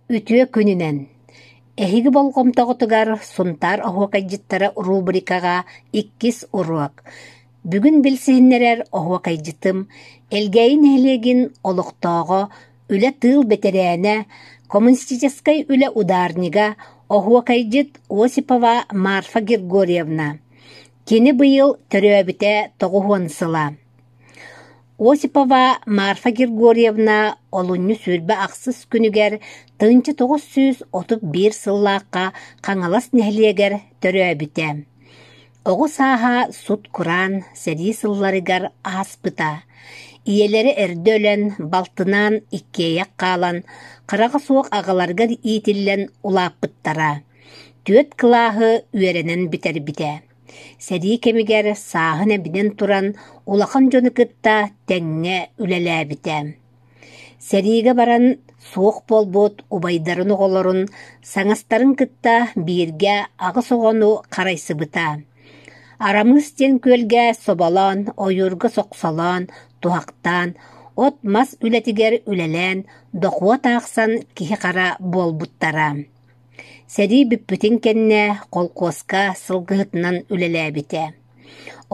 Үтүө күнүнэн! Эһиги болҕомтоҕутугар Сунтаар оһуокайдьыттара рубрикаҕа иккис уруок. Бүгүн билсиһиннэрэр оһуокайдьытым Элгээйи нэһилиэгин олохтооҕо, үлэ-тыыл бэтэрээнэ, коммунистическай үлэ ударнига, оһуокайдьыт Осипова Марфа Григорьевна. Кини быйыл төрөөбүтэ 90 сыла. Осипова Марфа Григорьевна олунньу 28 күнүгэр 1931 сыллаахха Хаҥалас нэһилиэгэр төрөөбүтэ. Оҕо сааһа сут-кураан сэрии сылларыгар ааспыта. Ийэлэрэ эрдэ өлөн, балтынаан иккиэйэх хаалан, хараҕа суох аҕаларыгар иитиллэн улааппыттара. Түөрт кылааһы үөрэнэн бүтэрбитэ. Сэрии кэмигэр сааһын эбинэн туран улахан дьону кытта тэҥҥэ үлэлээбитэ. Сэриигэ баран суох буолбут убайдарын оҕолорун саҥастарын кытта бииргэ аҕыс оҕону харайсыбыта. Арамыыс диэн күөлгэ соболоон, ойуурга сохсолоон, туһахтаан, от-мас үлэтигэр үлэлээн, дохуот аахсан киһи-хара буолбуттара. Сэрии бүппүтүн кэннэ холкуоска сылгыһытынан үлэлээбитэ.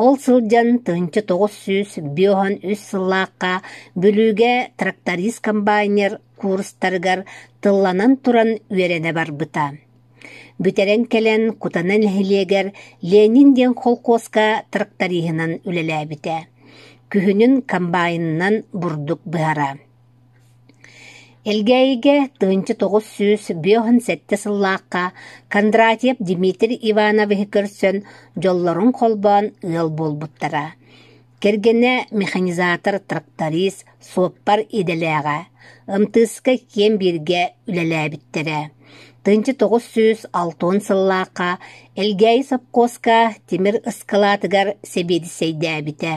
Ол сылдьан 1953 сыллаахха Бүлүүгэ тракторист-комбайнер курстарыгар тылланан туран үөрэнэ барбыта. Бүтэрэн кэлэн Кутана нэһилиэгэр Ленин диэн холкуоска тракториһынан үлэлээбитэ. Күһүнүн комбайнынан бурдук быһара. Элгээйигэ 1957 сыллаахха Кондратьев Дмитрий Ивановиһы көрсөн дьоллорун холбоон ыал буолбуттара. Кэргэнэ механизатор-тракторист, суоппар идэлээҕэ, МТС-ка киэн бииргэ үлэлээбиттэрэ. 1960 сыллаахха Элгээйи сопхуоска тимир ыскылаатыгар сэбиэдиссэйдээбитэ.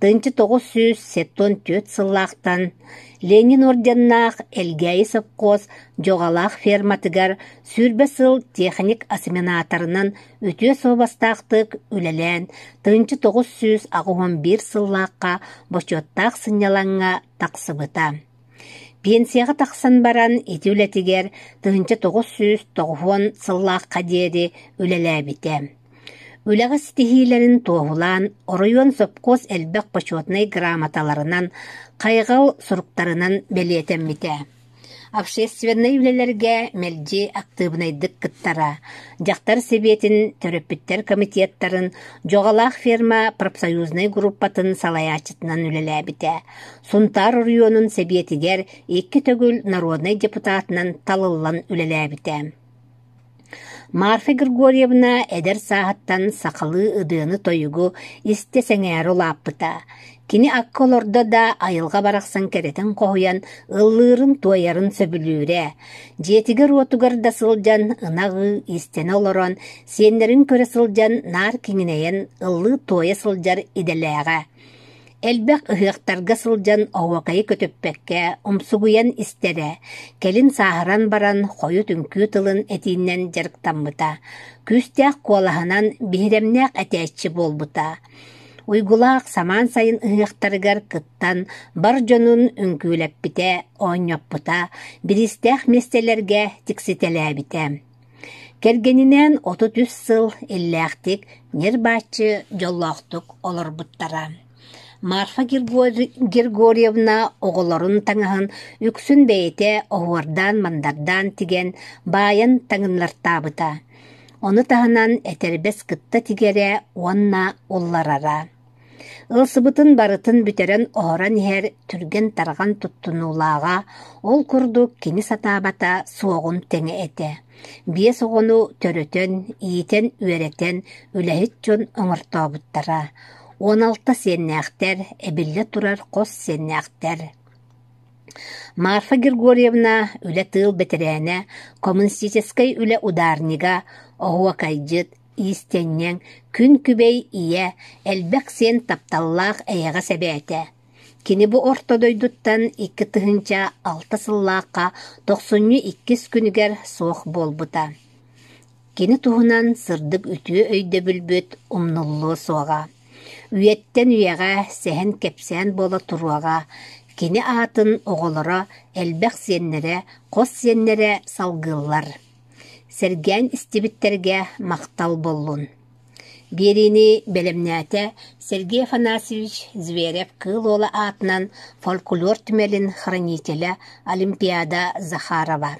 1974 сыллаахтан Ленин орденнаах Элгээйи сопхуос Дьоҕалаах ферматыгар 20 сыл техник-осеменаторынан үтүө суобастаахтык үлэлээн 1981 сыллаахха бочуоттаах сынньалаҥҥа тахсыбыта. Пенсияҕа тахсан баран ити үлэтигэр 1990 сыллаахха диэри үлэлээбитэ. Үлэҕэ ситиһиилэрин туоһулаан оройуон сопхуос элбэх почетнай грамоталарынан, хайҕал суруктарынан бэлиэтэммитэ. Общественнай үлэлэргэ мэлдьи актыыбынайдык кыттара. Дьахтар сэбиэтин, төрөппүттэр комитеттарын, Дьоҕалаах ферма профсоюзнай группатын салайааччытынан үлэлээбитэ. Сунтаар оройуонун сэбиэтигэр икки төгүл народнай депутатынан талыллан үлэлээбитэ. Марфа Григорьевна эдэр сааһыттан сахалыы ырыаны-тойугу истэ сэҥээрэ улааппыта. Кини акка олордо да айылҕа барахсан кэрэтин хоһуйан ыллыырын-туойарын сөбүлүүрэ. Дьиэтигэр-уотугар да сылдьан ынах ыы иистэнэ олорон, сиэннэрин көрө сылдьан наар киҥинэйэн ыллыы-туойа сылдьар идэлээҕэ. Элбэх ыһыахтарга сылдьан оһуокайы көтүппэккэ умсугуйан истэрэ, кэлин сааһыран баран хойут үҥкүү тылын этиинэн дьарыктаммыта, күүстээх куолаһынан биһирэмнээх этээччи буолбута. Уйгулаах самаан сайын ыһыахтарыгар кыттан бар дьонун үҥкүүлэппитэ, оонньоппута, бириистээх миэстэлэргэ тикситэлээбитэ. Кэргэнинээн 33 сыл иллээхтик, ньир-бааччы дьоллоохтук олорбуттара. Марфа Григорьевна оҕолорун таҥаһын үксүн бэйэтэ оһуордаан-мандардаан тигэн, баайан таҥыннартаабыта. Ону таһынан этэрбэс кытта тигэрэ уонна улларара. Ылсыбытын барытын бүтэрэн-оһорон иһэр түргэн-тарҕан туттунуулааҕа, ол курдук кини сатаабата суоҕун тэҥэ этэ. Биэс оҕону төрөтөн, иитэн-үөрэтэн үлэһит дьон оҥортообуттара. 16 сиэннээхтэр, эбиллэ турар хос сиэннээхтэр. Марфа Григорьевна үлэ-тыыл бэтэрээнэ, коммунистическай үлэ ударнига, оһуокайдьыт, иистэнньэҥ, күн күбэй ийэ, элбэх сиэн тапталлаах эйэҕэс эбээтэ. Кини бу орто дойдуттан 2006 сыллаахха тохсунньу иккис күнүгэр суох буолбута. Кини туһунан сырдык үтүө өйдөбүлбүт умнуллуо суоҕа. Үйэттэн үйэҕэ сэһэн-кэпсээн буола туруоҕа. Кини аатын оҕолоро, элбэх сиэннэрэ, хос сиэннэрэ салгыыллар. Сэргээн истибиттэргэ махтал буоллун. Биэриини бэлэмнээтэ Сергей Афанасьевич Зверев-Кыыл Уола аатынан фольклор түмэлин хранителэ Олимпиада Захарова.